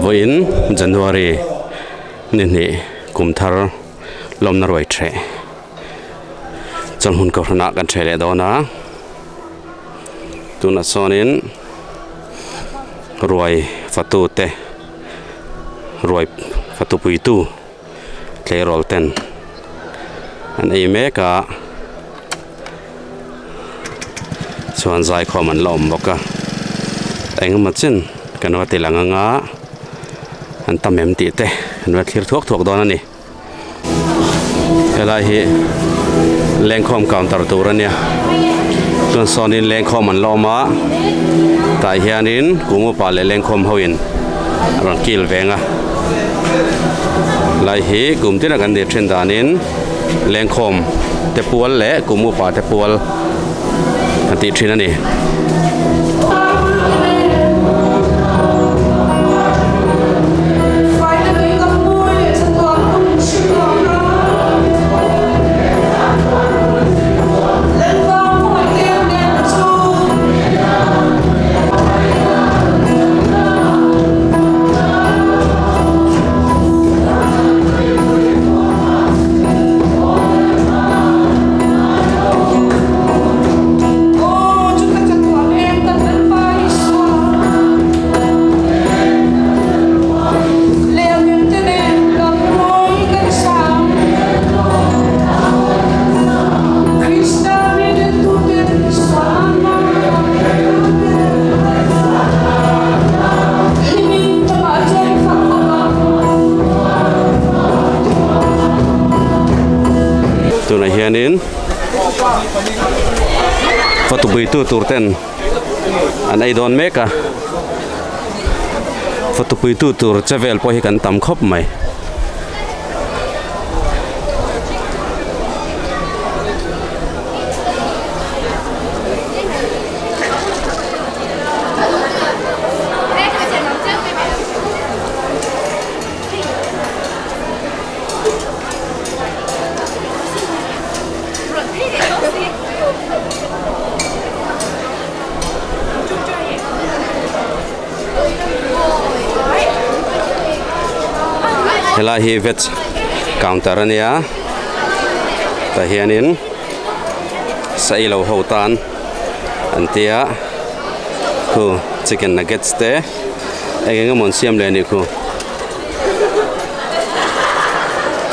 Vawiin January ni hnih kum thar lawmna ruai theh chawlhmun kohhranah kan theh leh dawn a tunah sawnin ruai fatu te ruai fatu puitu tleirawl ten an ei mek a chuan zaikhawm an la awm bawk a engemaw chen kan va ti lang anga an tam em tih te an va thlir thuak thuak dawn a ni helai hi lengkhawm counter tur a nia chuan sawnin lengkhawm an la awm a tah hianin kum upa leh lengkhawm ho in a rawn kil veng a lai hi kum tin a kan nih thin danin lengkhawm te pual leh kum upa te pual a tih thin a ni. Tunah hianin fatu puitu tur ten an ei dawn mek a fatu puitu tur che vel pawh hi kan tam khawp mai. Helai hi veg counter a nia tah hianin sa ei lo ho tan an tia khu chicken nuggets te eng eng emaw an siam leh a nih khu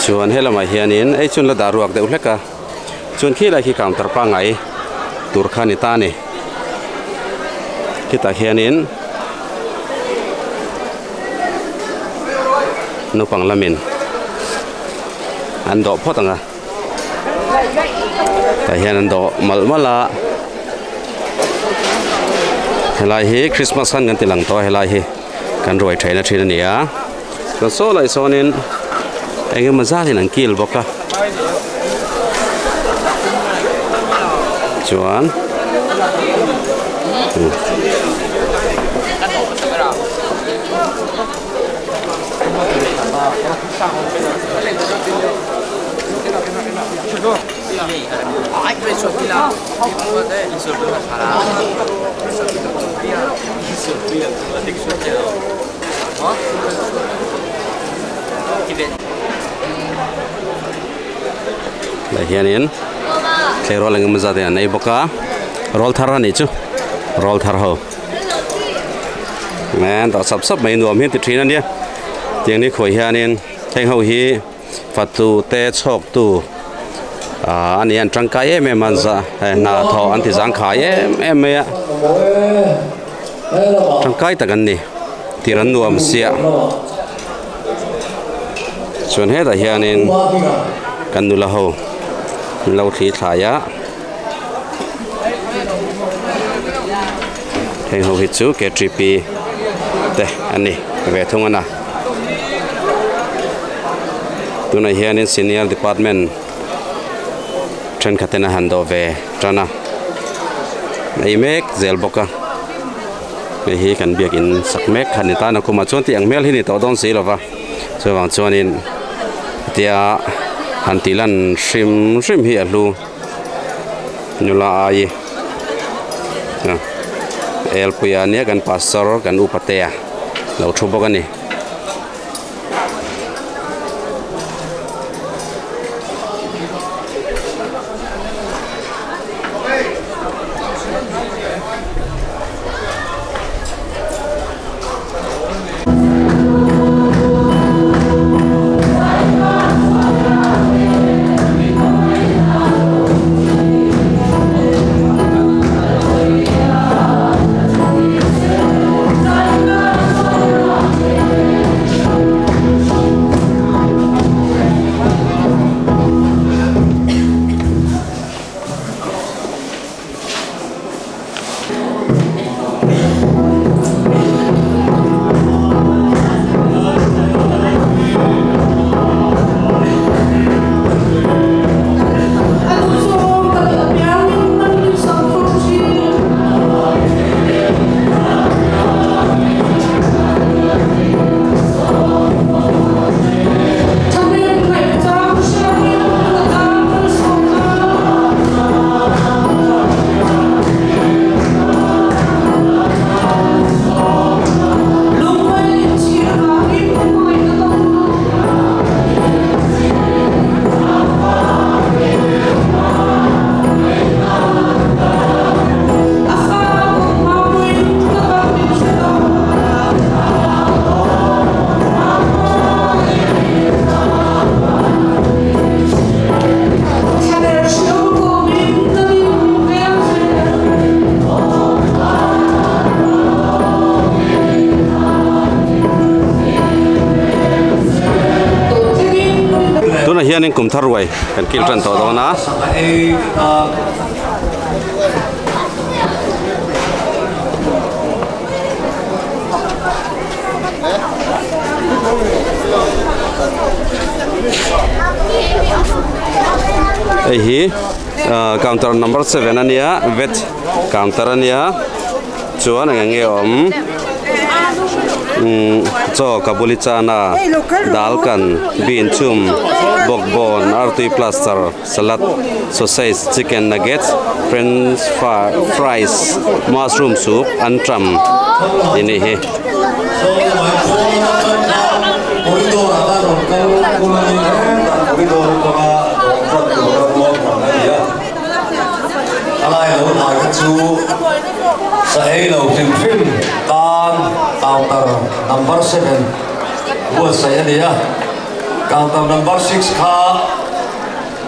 chuan helamah hianin ei chu an la dah ruak deuh hlek a chuan khilai khi counter pangngai tur kha a ni ta a ni khitah hianin naupang lamin an dawh phawt ang a tah hian an dawh malh malh a helai hi christmas khan kan ti lang tawh a helai hi kan ruai theihna thin a ni a chuan saw lai sawnin eng emaw zat in an kil bawk a chuan Tah hianin tleirawl eng emaw zat in an ei bawk a rawl thar a nih chu rawl thar ho an tah sap sap mai nuam hi an ti thin a nia tiang ni khuai hianin heng ho hi fatu te chhawk tu ah a ni an tangkai em em a an zah hna thawh an ti zangkhai em em mai a tangkai tak an ni tir an nuam sia chuan hetah hianin kan nula ho an lo thli thlai a heng ho hi chu K_T_P te an ni ve thung a na tunah hianin senior department thenkhat ten a han dawh ve tan a ei mek zel bawk a hei hi kan biakin sak mek kha a ni ta a nakumah chuan tih ang hmel hi ni tawh dawn si lova chuvang chuanin tia han tih lan hrim hrim hi a hlu nula ai. Elpuia ania kan pastor kan upa te a lo thu bawk a ni. Tunah hianin kum thar ruai kan kil tan tawh dawn a. Hei hi counter number 7 ania vet counter ania chuan eng enge awm chaw kabuli chana dal kan bean chum bawkbawn artui plaster salad sausage chicken nuggets french fries mushroom soup antram tih a nih hi.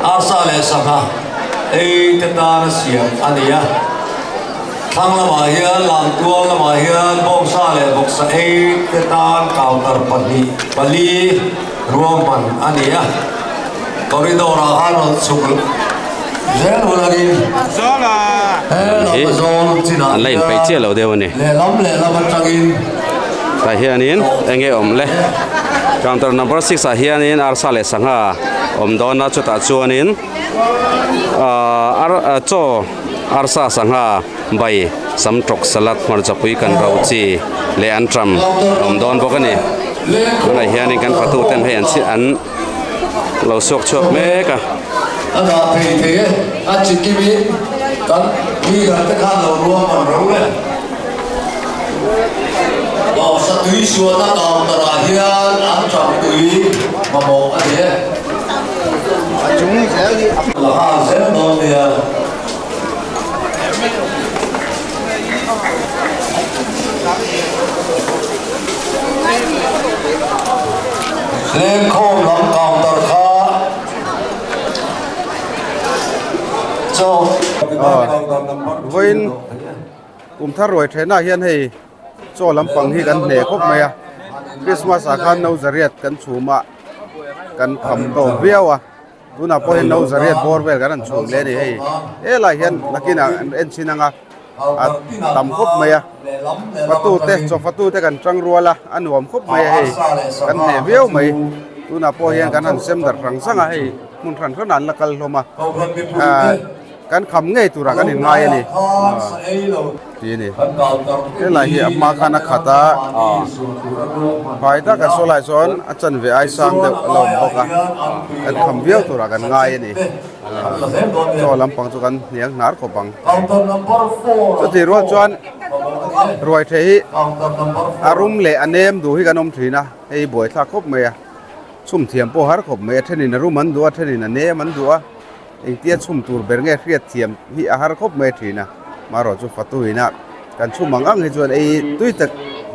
Arsa leh sangha ei te tan a siam a ni a, thlang lamah hian Langtual lamah hian bawngsa leh vawksa ei te tan counter pahnih pali ruahman a ni a, corridor ah khan rawn chhuk zel hun angin he lam a zawl chinah hian lehlam lehlam atangin Tah hianin enge awm le counter number 6 ah hianin arsa leh sangha awm dawn a chutah chuanin ahh ar chaw arsa sangha bai samtawk salad hmarchapui kan ro chi leh anṭam awm dawn bawk a ni tunah hianin kan fatu ten hei an an lo suak chhuak mek a. A dah thei thei e a chikimin kan leader te khan lo ruahman ro le. Bawngsa tui sualna counter ah hian an tang tui mamawh a ni e. La nghal zel dawn nia. Lengkhawm lam counter kha chaw. Vawiin Kum thar ruai thenah hian hei chaw lampang hi kan hneh khawp mai a, Christmas ah khan no zariat kan chhum a, kan kham tawk viau a, tunah pawh hian no zariat bawr vel kan han chhum leh a ni hei, helai hian nakinah an en chhin ang a, a tam khawp mai a, fatu te chaw fatu te kan tang rual a, a nuam khawp mai a hei, kan hneh viau mai, tunah pawh hian kan han sem darh rang rang a hei hmun hran hranah an la kal hlawm a, ah. Kan kham ngei turah kan inngai a ni tih a ni. Helai hi a hma khan a khat a, fai taka saw lai chuan a chanve ai sang deuh a lo awm bawk a, kan kham viau turah kan ngai a ni. Chaw lampang chu kan hniang hnar khawp ang. Chutih rual chuan. Ruai thei hi a rum leh a nem duh hi kan awm thin a, hei buaithlak khawp mai a, chhum thiam pawh har khawp mai a, thenin a rum an duh a, thenin a nem an duh a, engtia chhum tur ber nge hriat thiam hi a har khawp mai thin a, marawh chu fatu ina kan chhum ang ang hi chuan ei tui tak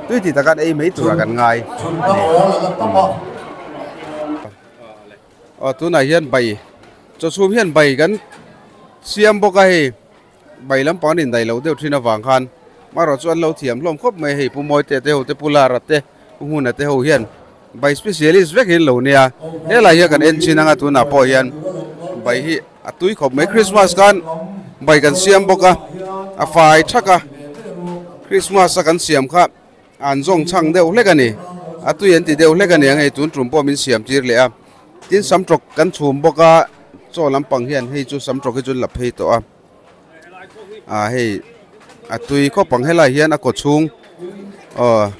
tui ti takan ei mai turah kan ngai a ni. Aw tunah hian bai chaw chhum hian bai kan siam bawk a hei bai lampang an indaih loh deuh thin avang khan marawh chu an lo thiam hlawm khawp mai hei Pu Mawite te ho te Pu Lara te Pu Hmuna te ho hian bai specialist vek hi an lo nia helai hian kan en chin anga tunah pawh hian bai hi a tui khawp mai Christmas khan bai kan siam bawk a a fai thak a Christmas a kan siam kha. An zawng chhang deuh hlek a ni. A tui an ti deuh hlek a ni ang hei tun tum pawh min siam tir leh a. Tin samtawk kan chhum bawk a, chaw lampang hian hei chu samtawk hi chu an la phei tawh a. Ah hei a tui khawp ang helai hian a kaw chhung aw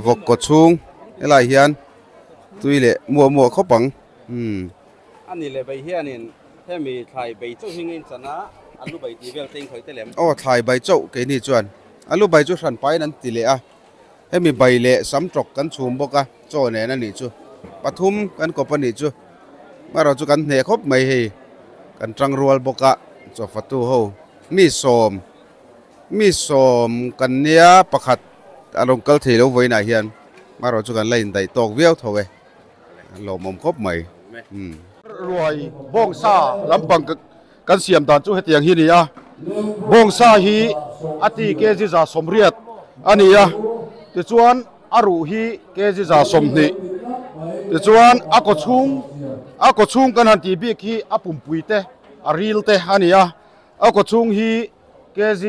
vawk kaw chhung helai hian tui leh muah muah khawp ang umm. A ni leh bai hianin hemi thlai bei chauh hi ngei chan a, alu bai tih vel te in khawih tel em? Aw thlai bai chauh keini chuan alu bai chu hran pain an ti leh a, hemi bai leh sam tawk kan chhum bawk a, chaw nen a nih chu pathum kan kawp a nih chu marawh chu kan hneh khawp mai hei kan tang rual bawk a chaw fatu ho mi sawm mi sawm kan nia pakhat a rawn kal thei lo vawiinah hian marawh chu kan la indaih tawk viau tho e. Lawmawm khawp mai. Ruai bawngsa lampang kan siam dan chu hetiang hi a ni a, bawngsa hi a ti kg 180 a ni a, tichuan a ruh hi kg 120, tichuan a kaw chhung a kaw chhung kan han tih bik hi a pumpui te a ril te a ni a, a kaw chhung hi kg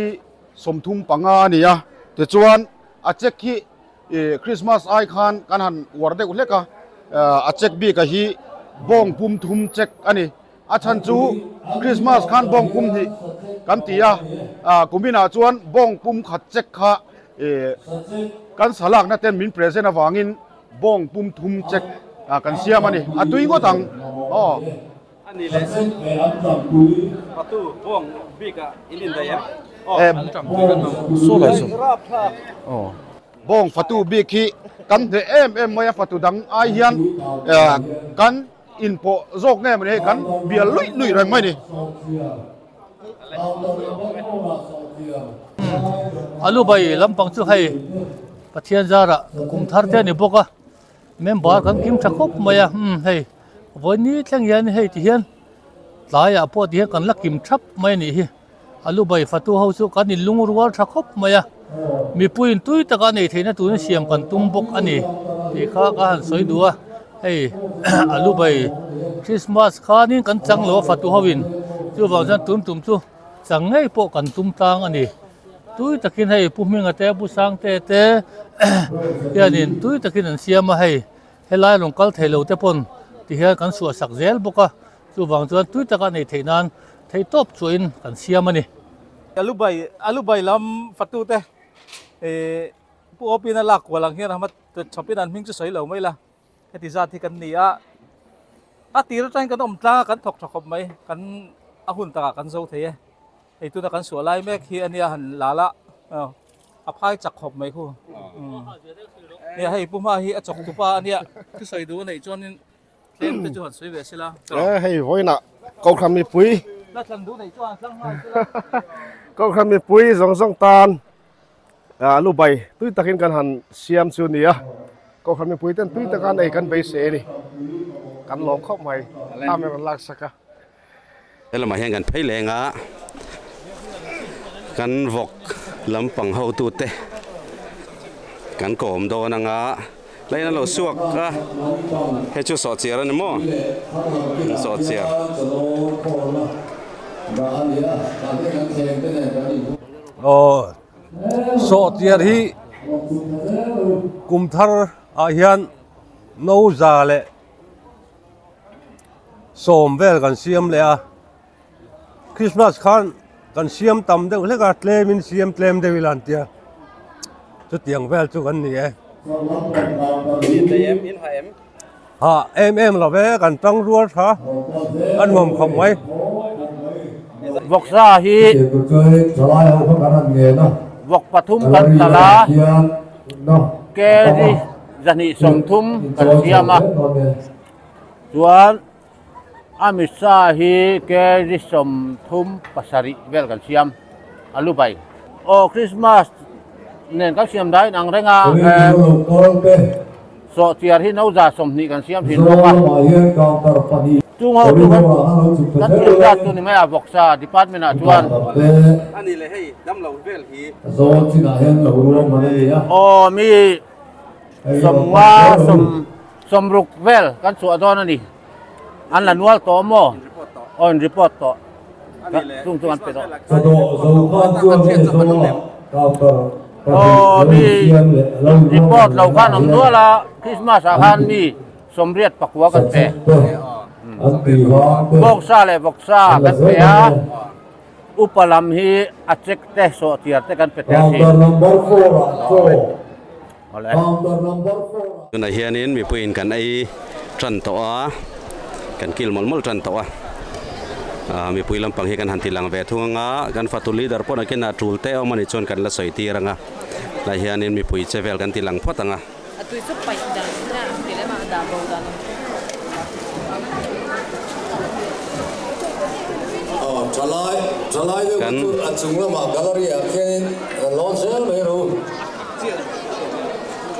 35 a ni a, tichuan a check hi I Christmas ai khan kan han uar deuh hlek a, a check bik a hi bawng pum thum check a ni. A chhan chu Christmas khan bawng pum hnih kan ti a, kuminah chuan bawng pum khat check kha kan salakna ten min present avangin bawng pum thum check kan siam a ni. A tui ngawt ang aw. A ni leh Patu bawng bik ah in indaih em? Bawng fatu bik hi kan hneh em em mai a, fatu dang ai hian kan inpawh zawk nge mawni hei kan bial luih luih reng mai a ni. Alu bai lampang chu hei Pathian zarah kum thar te a ni bawk a. Member kan kim tha khawp mai a umm hei vawiin thleng hian hei ti hian tlaiah pawh ti hian kan la kim thap mai a nih hi alu bai fatu ho chu kan in lung rual tha khawp mai a mipuiin tui taka nei theihna turin siam kan tum bawk a ni tih kha ka han sawi duh a hei alu bai Christmas khanin kan chang lo a fatu ho in chuvang chuan tun tum chu chang ngei pawh kan tum tlang a ni. Tui takin hei Pu Hminga te Pu Sangte te hianin tui takin an siam a hei helai rawn kal thei lo te pawn ti hian kan suah sak zel bawk a chuvang chuan tui taka nei theih nan theih tawp chuahin kan siam a ni. Alu bai alu bai lam fatu te ih Pu Opin a lak kual ang hian a hma chawpin an hming chu sawi lo mai la heti zat hi kan ni a a tir atangin kan awm tlang a kan thawk tha khawp mai kan a hun takah kan zo thei e. Hei tuna kan suah lai mek hi ania han la la a phai chak khawp mai khu. Nia hei pu hma hi a chawk tupa ania thusawi duh a neih chuanin tlem te chu han sawi ve sela. Hei vawiinah Kohhran mipui La thlan duh neih chuan han thlang nghal sela. Kohhran mipui zawng zawng tan lu bai tui takin kan han siam chu nia Kohhran mipui ten tui taka an ei kan beisei a ni. Kan lawm khawp mai. Amen an laksak a. Helamah hian kan phei leng a, kan vawk lampang hotute kan kawm dawn ang a, line a lo suak a, hei chu sawhchiar a ni maw? Sawhchiar. Aw sawhchiar hi kum thar ah hian no za leh Sawm vel kan siam leh a, Christmas khan kan siam tam deuh hlek a, tlemin siam tlem deuh ila an tia, chutiang vel chu kan ni e. Ha em em lo ve, kan tang rual tha, a nuam khawp mai. Vawksa hi. Vawk pathum kan talh a, kg 230 kan siam a, chuan a misa hi kg 37 vel kan siam a lu bai. Aw Christmas nen kan siam dahin ang reng a, sawhchiar hi no 120 kan siam thin bawk a. Chung ho chu kan kan thiam zat chu ni mai a vawksa department ah chuan. Aw mi 50 60 vel kan chhuah dawn a ni. An la nual tawh maw? Aw in report tawh. Chung chu an pe tawh. Aw mi report lo khan awm nual a Christmas ah khan mi 89 kan pe. Bawngsa leh vawksa kan pe a, upa lam hi a check te sawhchiar te kan pe tel thin. Tunah hianin mipuiin kan ei tan tawh a, kan kil mawlh mawlh tan tawh a. Mipui lampang hi kan han ti lang ve thung ang a, kan fatu leader pawh nakinah tul te awm a nih chuan kan la sawi tir ang a. Lai hianin mipui che vel kan ti lang phawt ang a. Kan.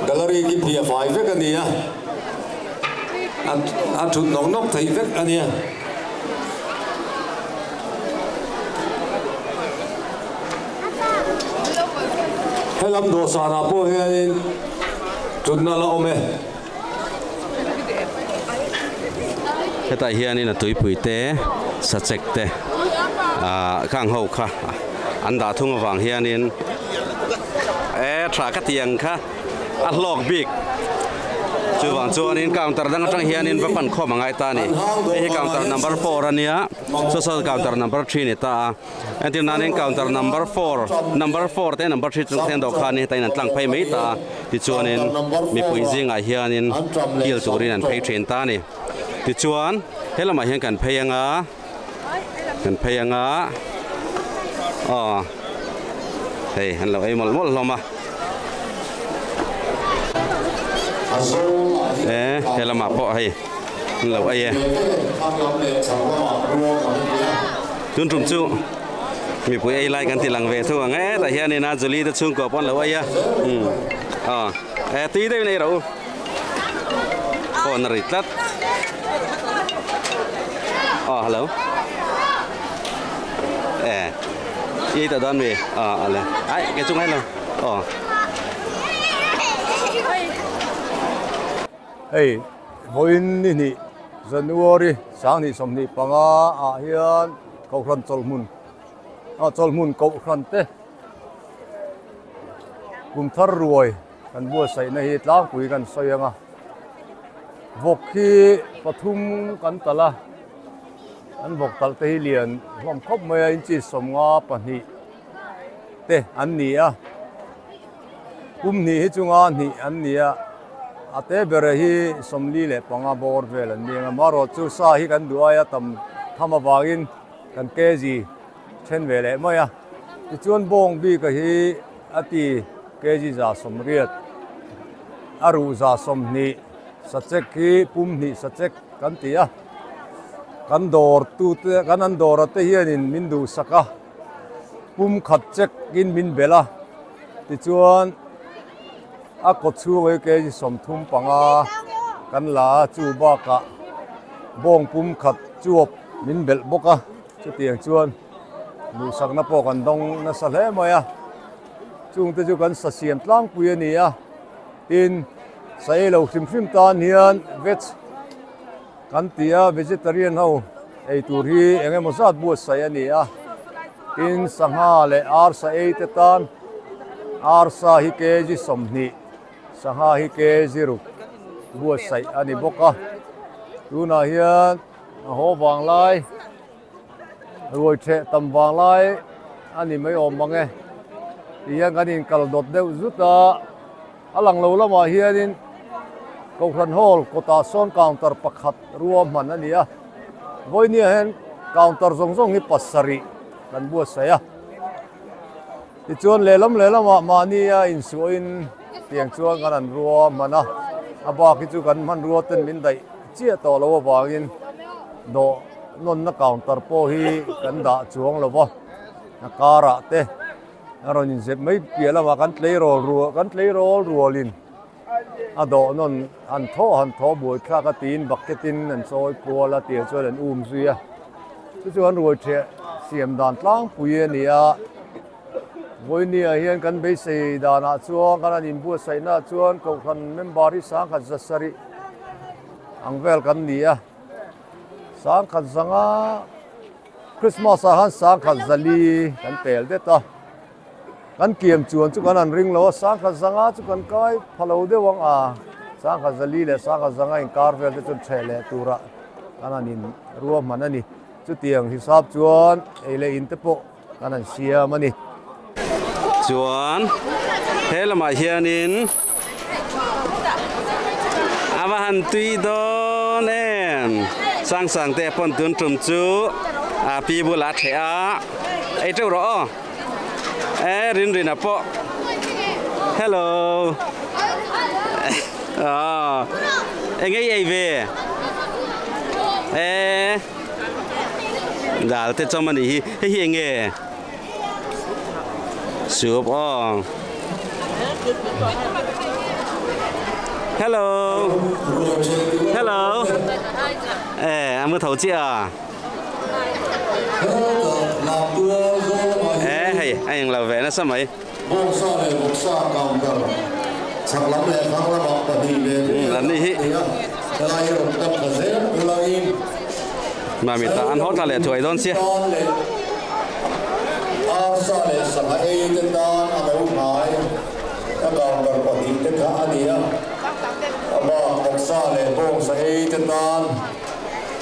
Gallery khi phiah fai vek a ni a, a thut nawk nawk theih vek a nia. Helam dawhsanah pawh hianin thutna la awm e. Hetah hianin a tuipui te, sachek te ah khang ho kha an dah thung avang hianin e tha ka ti ang kha a hlawk bik. Chuvang chuanin counter dang atang hianin va pan khawm a ngai ta a ni. Hei hi counter number four a nia, saw saw counter number three a ni ta a. Entir nanin counter number four, number four te number three chung thlen dawh khanin heta in an tlang phei mai ta a, tichuanin mipui zingah hianin kil turin an phei thin ta a ni. Tichuan he lamah hian kan phei anga, kan phei anga aw hei an lo ei mawlh mawlh hlawm a. E he lamah pawh hei an lo ei e. Tun tum chu mipui ei lai kan ti lang ve thung ang e tah hianin a Julie te chhungkua pawh an lo ei a umm aw e tui deuhin ei rawh u phone a ri tlat aw hello e i ei tawh dawn mi aw ale ai ke chung ai lo aw. Hei vawiin ni hnih January 2025 ah hian Kohhran chawlhmun ah chawlhmun Kohhran te kum thar ruai kan buatsaihna hi tlangpui kan sawi ang a vawk hi pathum kan talh a an vawk talh te hi lian hlawm khawp mai a inchi 52 te an ni a. Kum hnih hi chunga hnih an ni a, a te bere hi 45 bawr vel an ni ang a, amaherawh chu sa hi kan duh aia tam tham avangin kan kg then ve leh mai a, tichuan bawng bika hi a ti kg 180, a ruh 120, sachek hi pum hnih sachek kan ti a, kan dawr tute kan an dawra te hianin min duhsak a. Pum khat check in min belh a, tichuan a kaw chhung hi kg 35 kan la a, chu bakah bawng pum khat chuap min belh bawk a, chutiang chuan duhsakna pawh kan dawng nasa hle mai a, chungte chu kan sa siam tlangpui a ni a, tin sa ei lo hrim hrim tan hian veg Kan ti a, vegetarian ho ei tur hi eng emaw zat buatsaih a ni a, tin sangha leh arsa ei te tan arsa hi kg 20, sangha hi kg 6 buatsaih a ni bawk a, tunah hian a haw vang lai ruai theh tam vang lai a ni mai awm mang e, ti hian kan inkal dawt deuh zut a. A lang lo lamah hianin Kohhran Hall kawtah sawn counter pakhat rua hman a ni a, vawinia hian counter zawng zawng hi pasarih kan buatsaih a. Tichuan lehlam lehlamah mahnia insuahin tiang chuan kan han rua hman a, a bak hi chu kan hmanrua ten min daih chiah tawh loh avangin dawh nawnna counter pawh hi kan dah chuang lo va, a karah te a rawn inzep mai piah lamah kan tleirawl rual kan tleirawl rualin a dawh nawn han thaw han thaw buai thlak a tiin bucket in an chawi kual a tiang chuan an um zui a chu chu an ruai ṭhiah siam dan tlangpui a ni a vawinia hian kan beisei danah chuan kan han inbuatsaihnaah chuan kohhran member hi sangkhat za sarih ang vel kan ni a sangkhat zanga Christmas ah khan sangkhat zali kan pel det a. Kan kiam chuan chu kan han ring lo a, sangkhat zanga chu kan kai pha lo deuh ang a, sangkhat zali leh sangkhat zanga inkar vel te chuan ṭheh leh turah kan han in ruahman a ni. Chutiang hisap chuan ei leh in te pawh kan han siam a ni. Chuan he lamah hianin a va han tui dawn em? Sangsang te pawn tun tum chu a pi bulah a ṭheh a, ei ṭeuh rawh aw. E rin rin a pawh hello ah eng ei ei ve e dal te chawm ani hi hei hi enge soup aw hello hello e a mu tho chiah a. E hei a eng lo ve nasa mai. An ni hi Mami ta an haw thla leh thuai dawn sia.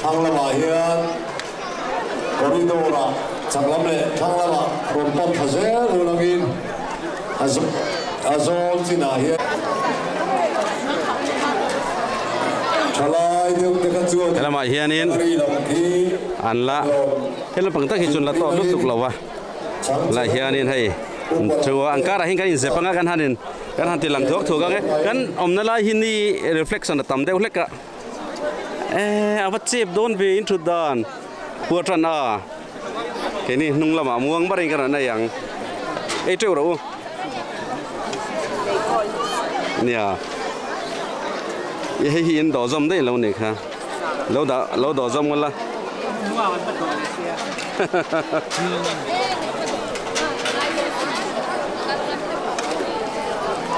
Thlang lamah hian corridor ah chak lam leh thlang lamah rawn pan thla zel hun angin a zawl chinah hian thalai deuh te kha chuan Helamah hianin gari lam khi an la he lampang tak hi chu an la tawk lutuk lo a lah hianin hei chu an karah hian kan inzep anga kan hanin kan han ti lang thuak thuak ang e kan awmna lai hi ni reflection a tam deuh hlek a. Eh a va chep dawn ve in thut dan puar tan a keini hnung lamah muang bar in ka rawn ei ang ei teuh rawh u nia hei hi in dawh zawm daih lo nih kha lo dah lo dawh zawm ngawt la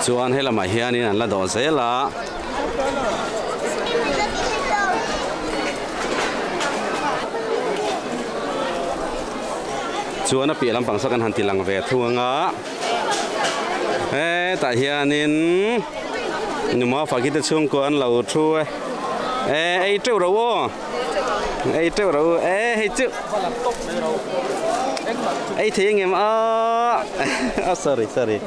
chuan helamah hianin an la dawh zel a. Chuan a piah lampang saw kan han ti lang ve thung a hetah hianin numa faki te chhungkua an lo thu e ei teuh ro aw ei teuh ro e hei chu ei thei ang em a sorry sorry.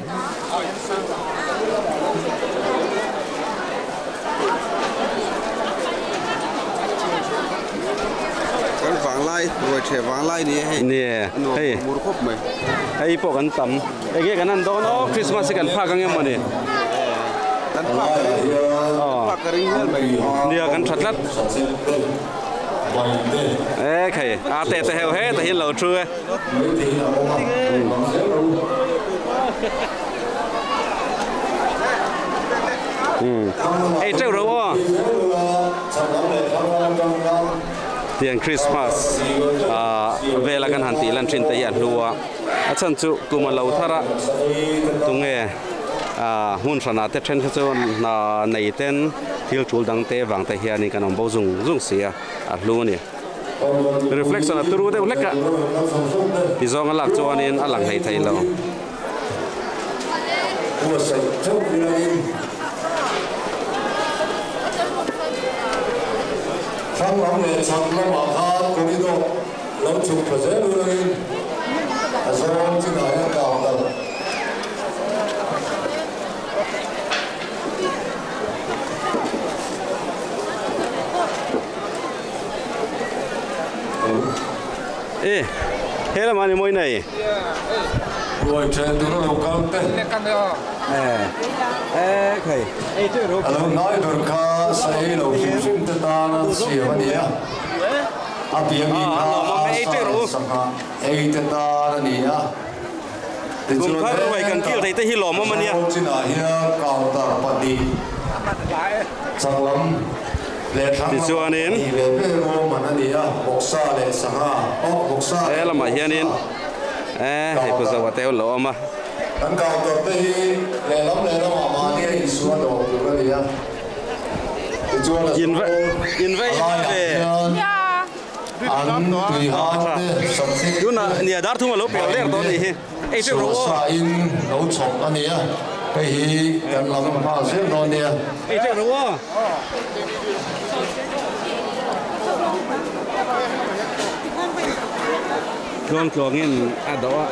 Kan vanglai ruai theh vanglai ni hei ni hei mur khawp mai hei pawh kan tam enge kan han dawn aw Christmas hi kan phak ang emaw ni kan phak ka ring kan phak ka ring hial mai nia kan tha tlat e khai a te te heu he ta hi lo thu e Ei teuh ro aw. Tiang Christmas vela kan han tih lan thin te hi a hlu a, a chhan chu kum a lo thar a, tunge hmun hranah te then kha chu hna nei ten thil tul dang te vang te hianin kan awm bo zung zung si a, a hlu a ni. Reflection a turu deuh hlek a, ti zawng a lak chuanin a lang hlei thei lo. E he lamah ni mawi nei. Ruai ṭhen tura lo kal te. A lo hnai ber kha sa ei lo hrim hrim te tana siam a ni a, a piah mi kha arsa leh sangha ei te tan a ni a. Tichuan hetah zawl chinah hian counter pahnih chaklam leh thlang lamah pahnih ve ve ruahman a ni a, vawksa leh sangha, oh vawksa leh vawksa counter. Kan counter te hi lehlam lehlamah mahni a insua dawr tur a ni a, tichuan a zawl a laiah hian an tuihang te sachek te suahsa in lo chhawp a ni a, hei hi kan lam nghal zel dawn nia. Tluang tluangin a dawh a.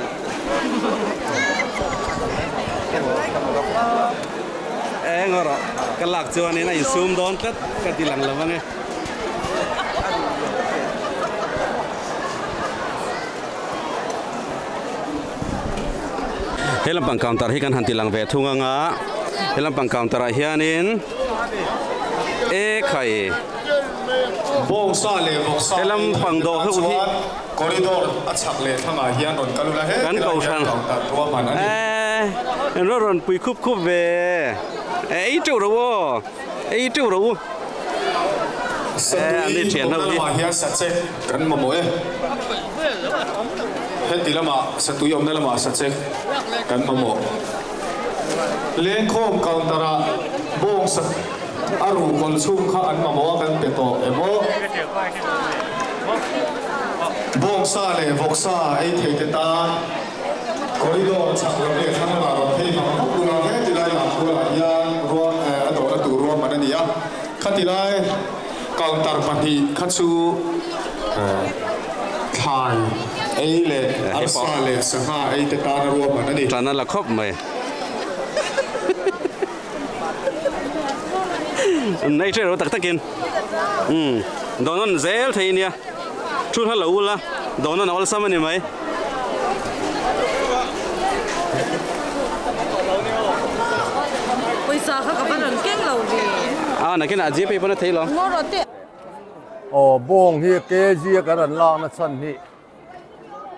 Eng erawh ka lak chuanin a insum dawn tlat ka ti lang lo ang e. He lampang counter hi kan han ti lang ve thung ang a, he lampang counter ah hianin e khai. Bawngsa leh vawksa He lampang dawh ho hi. Corridor a chhak leh thlangah hian rawn kal ula he Kan tilai hian kohhran counter ruahman a ni. Eh, en rawn pui khup khup ve. Ei teuh ro aw, ei teuh ro u. Eh, an ni Satui thian ho awmna hi. lamah hian sachek kan mamawh e. Heti lamah satui awmna lamah sachek kan mamawh. Lengkhawm counter ah bawng sa a ruhkawl chhung kha an mamawh a kan pe tawh em aw. Bawngsa leh vawksa ei thei te tan corridor chhak lam leh thlang lamah rawn phei vang vak ula he tilai lampualah hian ruah a dawhna tur ruahman a ni a. Khatilai counter pahnih kha chu thlai ei leh arsa leh sangha ei te tan a ruahman a ni. Tan a la khawp mai. Nei ṭe ro tak takin umm dawn an zel thei nia thu hla lo ula dawn an awlsam a ni mai. Pawisa kha ka va rawn keng lo ve. A nakinah gpay pawn a thei lo. Aw bawng hi kg a kan rawn lakna chhan hi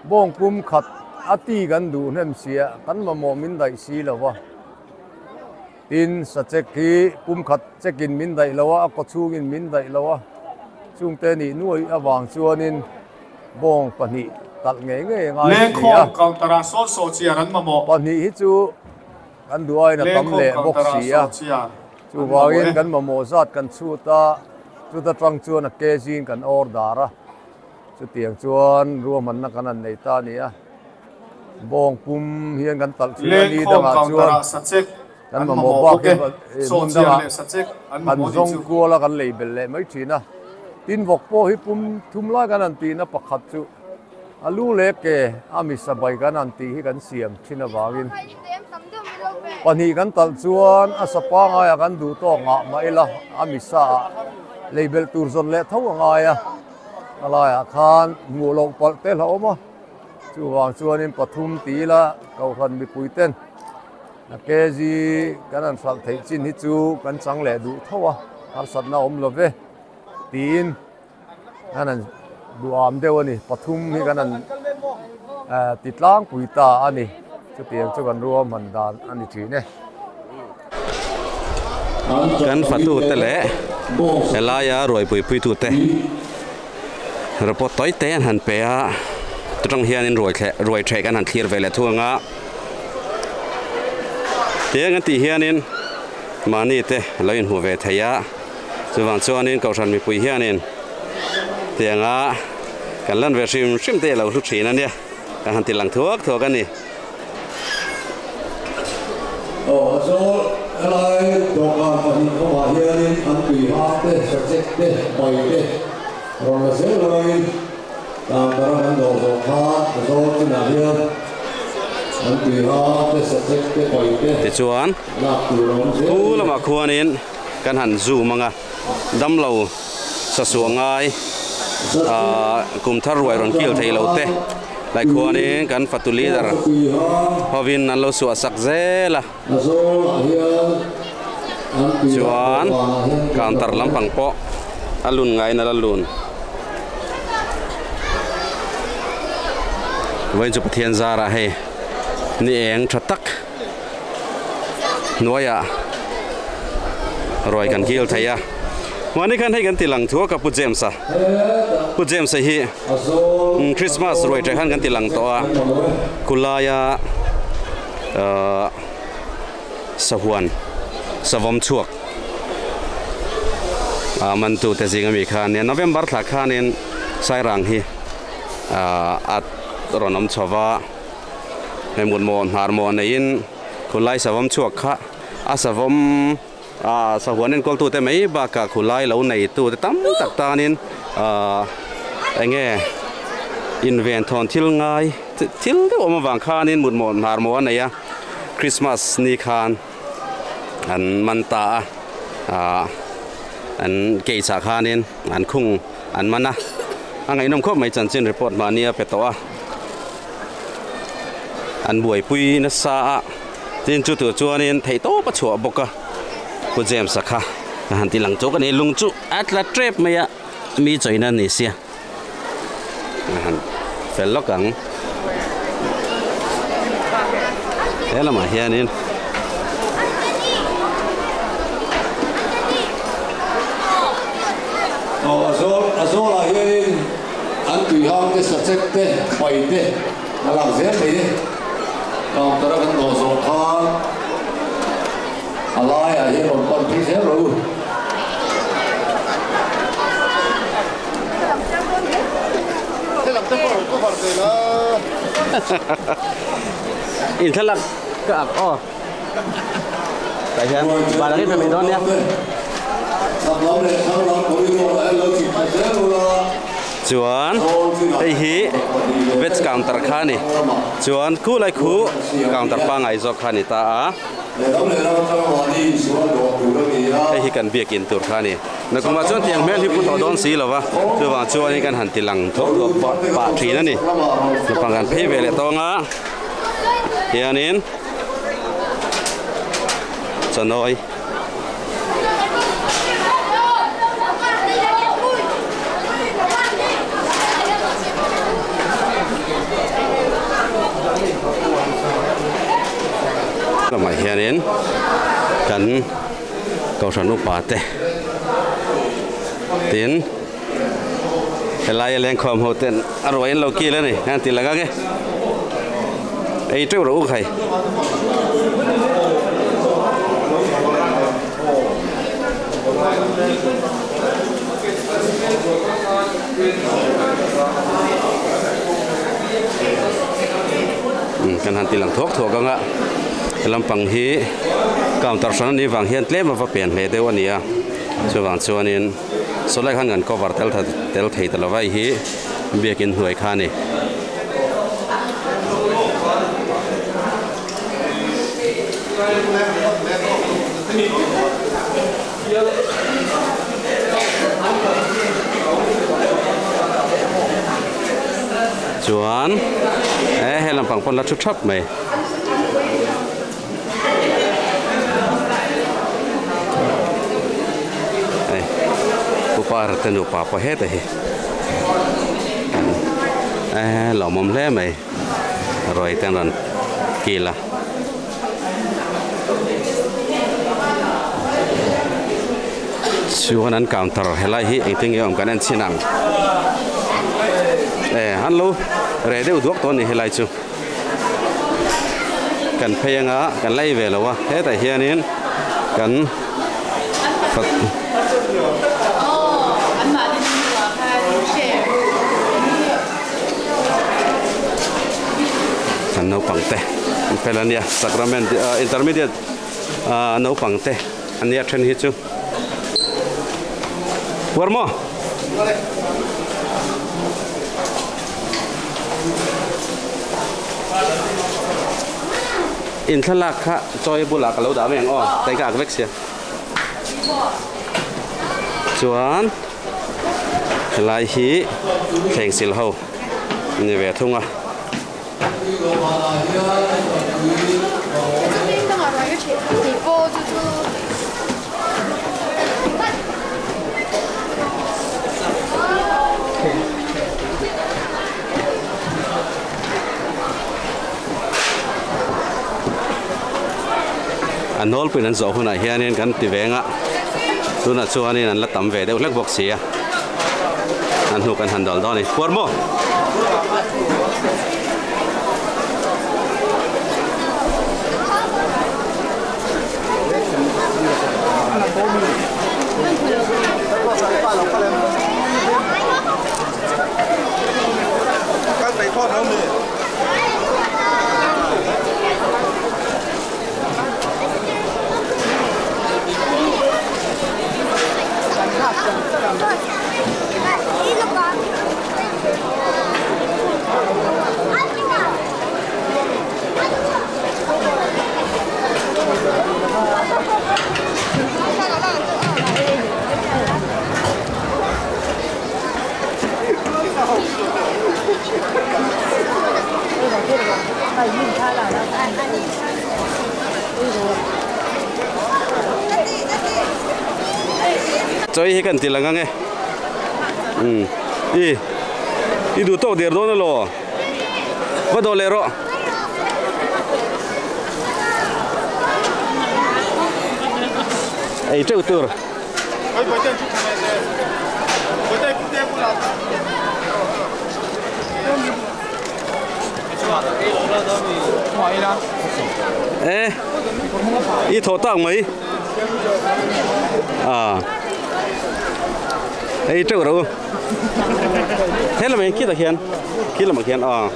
Bawng pum khat a ti kan duh hnem sia, kan mamawh min daih si lo va. Tin, sachek hi pum khat chekin min daih lo a, a kaw chhungin min daih lo a. Chungte nih nuai avang chuanin bawng pahnih talh ngei ngei a ngai si a. Lengkhawm counter-ah sawn saw chiar an mamawh. Pahnih hi chu kan duh aiin a tam leh bawk si a. Chuvangin kan mamawh zat kan chhut a, chuta tang chuan a kg-in kan order a. Chutiang chuan ruahmanna kan han nei ta a ni a, bawng pum hian kan talh thin a, ni dangah chuan kan mamawh bak hi hmun dangah kan zawng kual a, kan lei belh leh mai thin a. Tin, vawk pawh hi pum thum lai kan han tihna pakhat chu a lu leh ke a misa bai kan han tih hi kan siam thin avangin pahnih kan talh chuan a sa pangaiah kan duh tawk ngah mah ila a misa ah lei belh tur zawn leh tho a ngai a. A laiah khan hmuh loh palh te hla awm a, chuvang chuanin pathum ti ila Kohhran mipui ten a kg kan han hralh theih chin hi chu kan chang leh duh tho a, harsatna awm lo ve tiin kan han duham deuh a ni, pathum hi kan han ti tlangpui ta a ni, chutiang chu kan ruahman dan a ni thin e. Kan fatute leh helaia ruaipui puitute report tawi te an han pe a, chutang hianin ruai thleh ruai ṭheh kan han thlir ve leh thung ang a, tiang an tih hianin mahni te lo inhmu ve thei a, chuvang chuanin kohhran mipui hianin tianga kan lan ve hrim hrim te a lo hlu ṭhin a nia, kan han ti lang thuak thuak a ni. Aw a zawl helai dawhkan pahnih awmah hianin an tui hang te, sachek te, bai te rawn la zel laiin counter a kan dawh zawh khan a zawl chinah hian an tui hang te, sachek te, bai te Tichuan, lak tur a awm zel thu a ni. lamah khuanin kan han zoom ang a, damlo sasuah ngai, kum thar ruai rawn kil thei lo te. Lai khuanin kan fatu leader hovin an lo suah sak zel a. Chuan counter lampang pawh a lun ngaiin a la lun. Vawiin chu Pathian zarah hei ni eng tha tak hnuaiah ruai kan kil thei a. Mahni khan hei kan ti lang thu a ka Pu James-a. Pu James-a hi Christmas ruai ṭeh khan kan ti lang tawh a, khulaia ahh sahuan savawm chhuak ah mantu te zing ami kha ania. November thla khanin Sairang hi ahh a rawn awm chho va, hei mutmawh hnar mawh neiin khulai savawm chhuak kha a savawm Ah sahuan enkawltu te mai bakah khulai lo neitu te tam tak tanin ah eng nge inven thawn thil ngai thil deuh awm avang khanin mutmawh hnar maw a nei a Christmas ni khan an man ta a ah an cage ah khanin an khung an man a a ngaihnawm khawp mai chanchin report mahni a pe tawh a an buaipui nasa a. Tin chu tur chuanin theih tawp a chhuah bawk a, Pu James-a kha ka han ti lang chawk a ni, lung chu a tla tep mai a, mi chawina a ni sia, ka han fel lawk ang. He lamah hianin Aw a zawl a zawlah hianin an tuihang te sachek te pai te a lang zel thei e. Counter a kan dawh zawh khan a laiah hian rawn pan phei zel rawh u. In thlalak ka ak aw tah hian van ang in pe mai dawn nia. Chuan hei hi veg counter kha a ni chuan khu lai khu counter pangngai zawk kha a ni ta a hei hi kan biakin tur kha a ni nakumah chuan tiang hmel hi pu tawh dawn si lo va chuvang chuanin kan han ti lang thuak thuak pah pah thin a ni naupang kan phei ve leh tawng a hianin chanawi. Lamah hianin kan kohhran upa te tin helai a lengkhawm ho ten a ruai an lo kil a ni an ti lang ang e ei teuh rawh u khai. Kan han ti lang thuak thuak ang a he lampang hi counter hran anih vang hian tlem a va pen hle deuh a ni a chuvang chuanin sawlai khan kan cover tel tel thei ta lo va hei hi biakin hnuai kha a ni. Chuan e he lampang pawn la thu thap mai. Hei upa te nupa pawh heta hi e lawmawm hle mai ruai te an rawn kil a. Chuan an counter helai hi engtin nge awm kan en chhin ang e an lo reh deuh duak tawh a ni helai chu. Kan phei anga kan la ei ve lo a hetah hianin kan kan naupang te an fel ania sacrament intermediate naupang te ania then hi chu puar maw. In thlalak kha chawi bulah ka lo dah mai ang aw tai ka ak vek sia chuan helai hi thleng sil ho a ni ve thung a. A nawlpuiin an zawh hunah hianin kan ti veng a tunah chuanin an la tam ve deuh hlek bawk si a an hnu kan han dal dawn a ni puar maw. Chawi hi kan ti lang ang e umm i i duh tawk der dawn elaw va dawh leh rawh. Ei teuh tur. E i thaw tak mai a ei teuh ro he lamah khi tah khian khi lamah khian a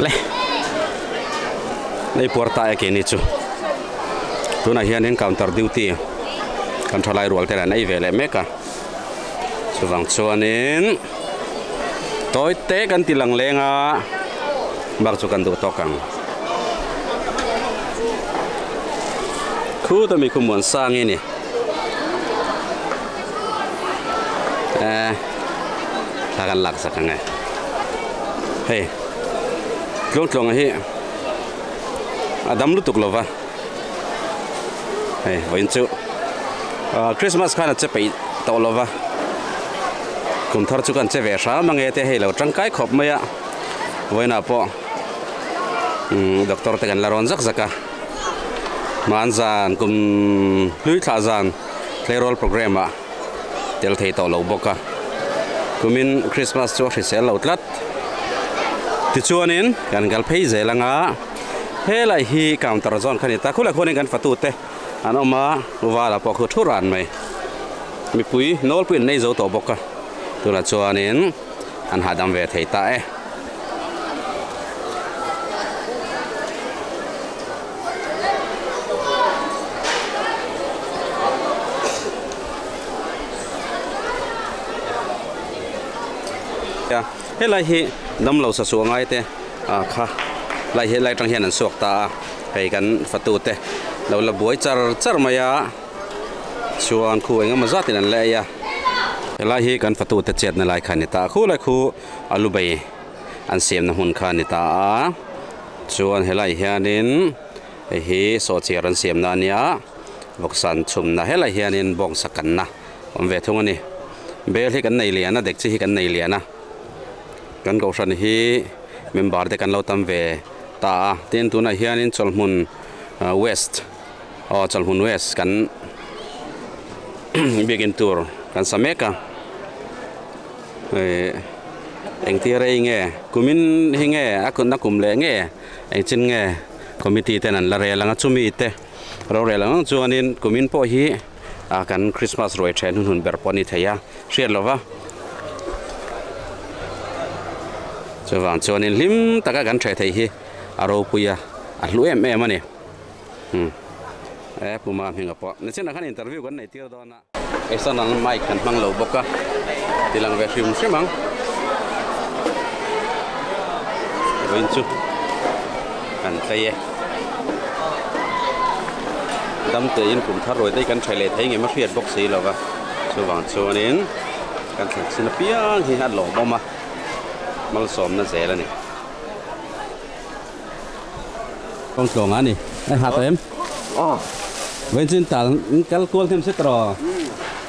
le nei puar ta e keini chu tunah hianin counter duty kan thalai rual te an ei ve leh mek a chuvang chuanin tawi te kan ti lang leng a bak chu kan duh tawk ang khu tami khu muan sang hi ni eh thla kan lak sak ang e hei tluang tluang hi a dam lutuk lo va hei vawiin chu ah Christmas khan a che peih tawh lo va kum thar chu kan che ve hram ange te hei lo tangkai khawp mai a vawiinah pawh umm doctor te kan la rawn zak zak a hmanzan kum hlui thlah zan tleirawl programme ah tel thei tawh lo bawk a kumin Christmas chu a hrisel lo tlat tichuanin kan kal phei zel anga helai hi counter zawn kha a ni ta khulai khuanin kan fatu te an awm a vala pawh khu thu ran mai mipui nawlpui an nei zo tawh bawk a tunah chuanin an hahdam ve thei ta e. Helai hi damlo sa suah ngai te ah kha lai hi lai atang hian an suak ta a hei kan fatu te lo la buai char char mai a chuan khu eng emaw zat in an la ei a helai hi kan fatu te chetna lai kha a ni ta a khulai khu a lu bei an siamna hmun kha a ni ta a chuan helai hianin hei hi sawhchiar an siamna a nia vawksan chhumna helai hianin bawngsa kanna awm ve thung a ni bel hi kan nei lian a dekchi hi kan nei lian a kan kohhran hi member te kan lo tam ve ta a tin tunah hianin chawlhmun west aw chawlhmun west kan biakin tur kan sa mek a. Ehh engtir rei nge kumin hi nge a kunna kum leh nge engchin nge committee ten an la rel ang a chumi te rorel ang ang chuanin kumin pawh hi ah kan Christmas ruai then hun hun ber pawh a ni thei a hriat lova chuvang chuanin hlim taka kan hreh theih hi a ropui a a hlu em em a ni umm e puma hminga pawh nichinah khan interview kan nei tir dawn a. External mic kan hmang lo bawk a ti lang ve hrim hrim ang vawiin chu kan tlei e. Dam tein kum thar ruai te hi kan tha leh thei ngem a hriat bawk si lo va. Chuvang chuanin kan thlen chin apiang hi a lawmawm a, malsawmna zel a ni. Kawng tlawng a ni. Ai ha tawh em? Aw. Vawiin chu in tal in kal kual hnem se tawh.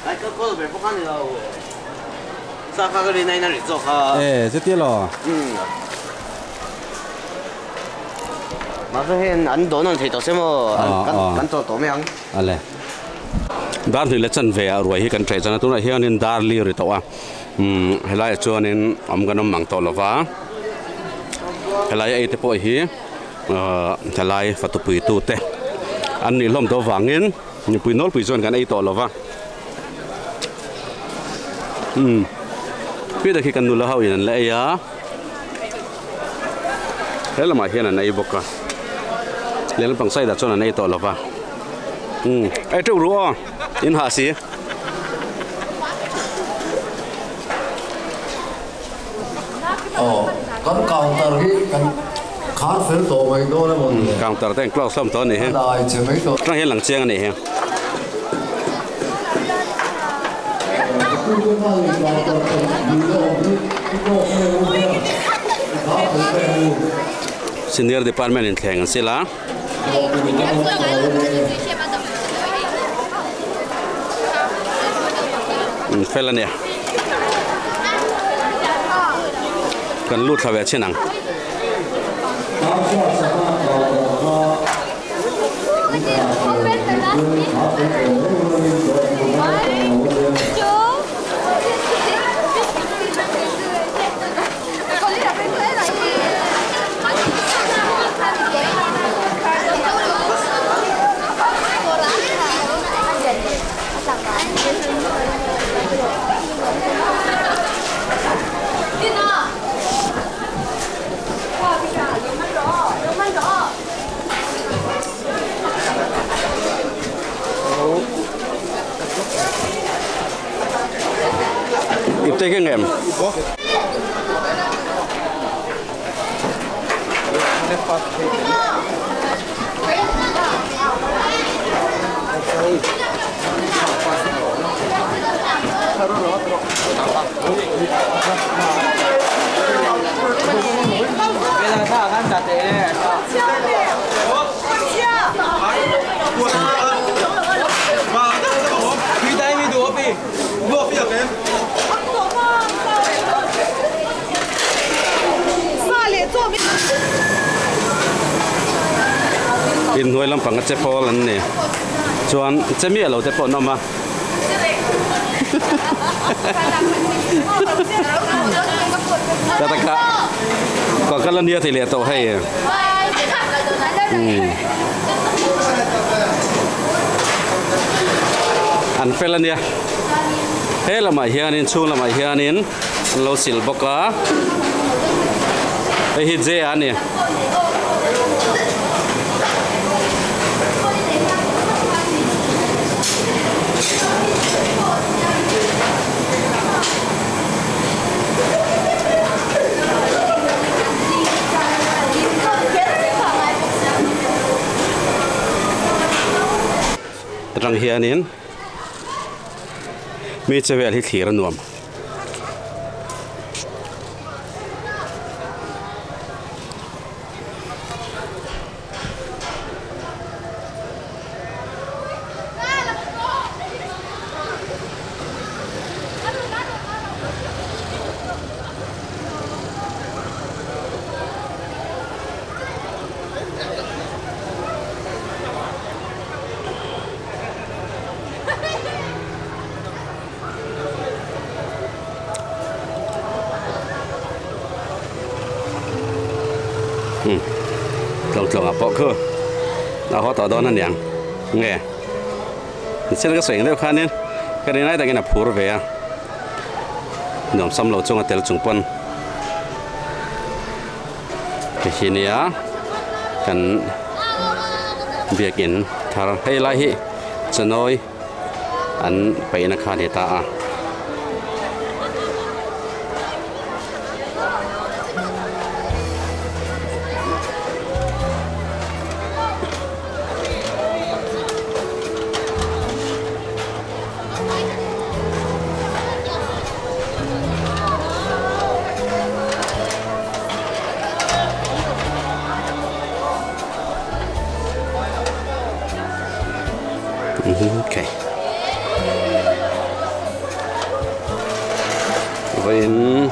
Ai kal kual ve bawk a ni lo. Sa kha ka rin a in a rit zawk a. E chuti elaw? Umm. Mahse hei an dawn an thei tawh se maw kan chawl tawh mai ang. Ale. Dar hnih leh chanve ah ruai hi kan ṭheh chuan a tunah hianin dar li ri tawh a. Umm helaiah chuanin awm kan awm ang tawh lova. Helai a ei te pawh hi ahh helai fatupui tu te an nih hlawm tawh avangin mipui nawlpui chuan kan ei tawh lova. Umm Peter khi kan nula ho in an la ei a he lamah hian an ei bawk a lehlam pang side ah chuan an ei tawh lova umm ei teuh ru aw in hah si. Aw kan counter hi kan khar fel tawh mai dawn emaw ni le. Counter te an close hlawm tawh a nih hi. A dai che mai tawh. Atang hian lang chiang a nih hi. Senior department in thleng an sil a. Fel a nia. Kan lut thla ve chin ang. Ipte ke ngem. Inhnuai lampang a che pawl an ni chuan che miah lo te pawh an awm a. Ta taka ka kal ania ti leh tawh hei. An fel ania he lamah hianin chhung lamah hianin an lo sil bawk a hei hi J a ni. Atang hianin mi che vel hi thlir a nuam. Tlawng tlawng ah pawh khu a haw tawh dawn aniang nge thil ka sawi ang deuh khanin ka rin lai takin a phur ve a nuamsam lo chunga tel chung pawn hei nia kan biakin thar hei lai hi chanawi an paihna kha a ni ta a. Okay. Vawiin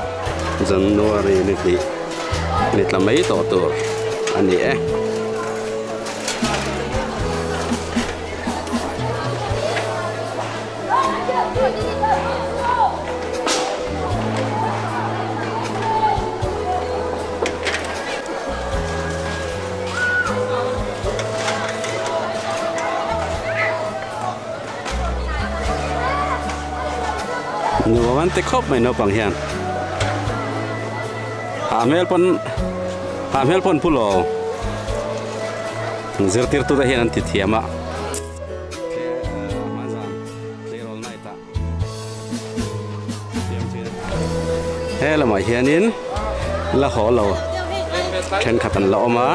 January ni hnih ni tla mai tawh tur a ni e. Nuam an ti khawp mai naupang hian hah hmel pawn hah hmel pawn pu lo zirtirtute hian an ti thiam a. He lamah hianin la haw lo thenkhat an la awm a.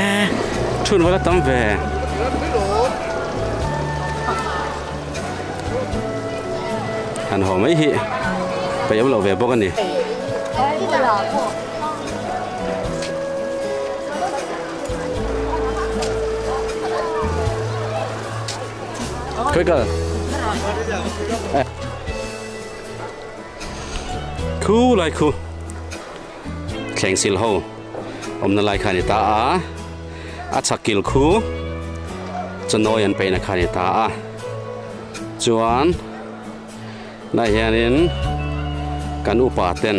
Eh, chhun vala tam ve. Han haw mai hi peih awm lo ve bawk a ni. Khawi kal? Khu lai khu thleng sil ho awmna lai kha a ni ta a, a chhak kil khu chawnawi an peihna kha a ni ta a chuan Tunah hianin kan upa ten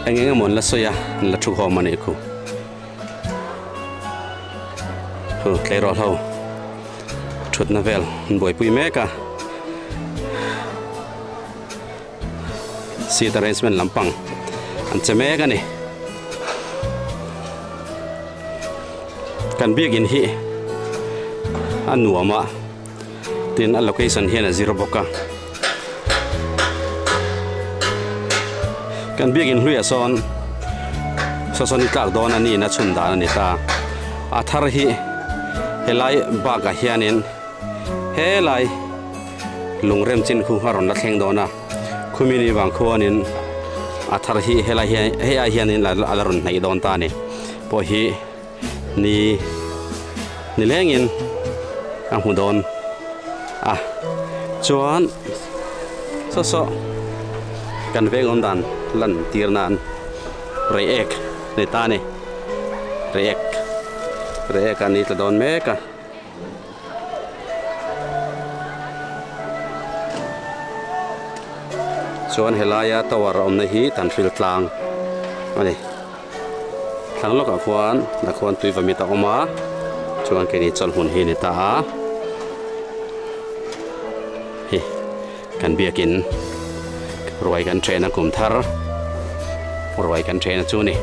eng eng emaw an la sawi a, an la thu khawm a nih khu. Khu tleirawl ho thutna vel an buaipui mek a. Seat arrangement lampang an che mek a ni. Kan biakin hi a nuam a. Tin a location hian a zir bawk a. Kan biakin hluiah sawn saw sawn hi tlak dawn a niin a chhun dan a ni ta. A thar hi helai bakah hianin helai lungrem chin khu a rawn la thleng dawn a. Khumi ni vang khuanin a thar hi helai hian hei ai hianin a la rawn hnaih dawn ta a ni. Pawh hi. Ni ni lengin a hmu dawn a chuan saw saw kan veng awm dan lan tir nan reiek ni ta a ni reiek reiek a ni tla dawn mek a. Chuan helaia tower awmna hi Tanhril tlang a ni. Thlang lawkah khuan dah khuan tui vamit a awm a, chuan keini chawlhmun hi a ni ta a. Hi kan biakin ruai kan ṭhen a kum thar ruai kan ṭhen a chu ni.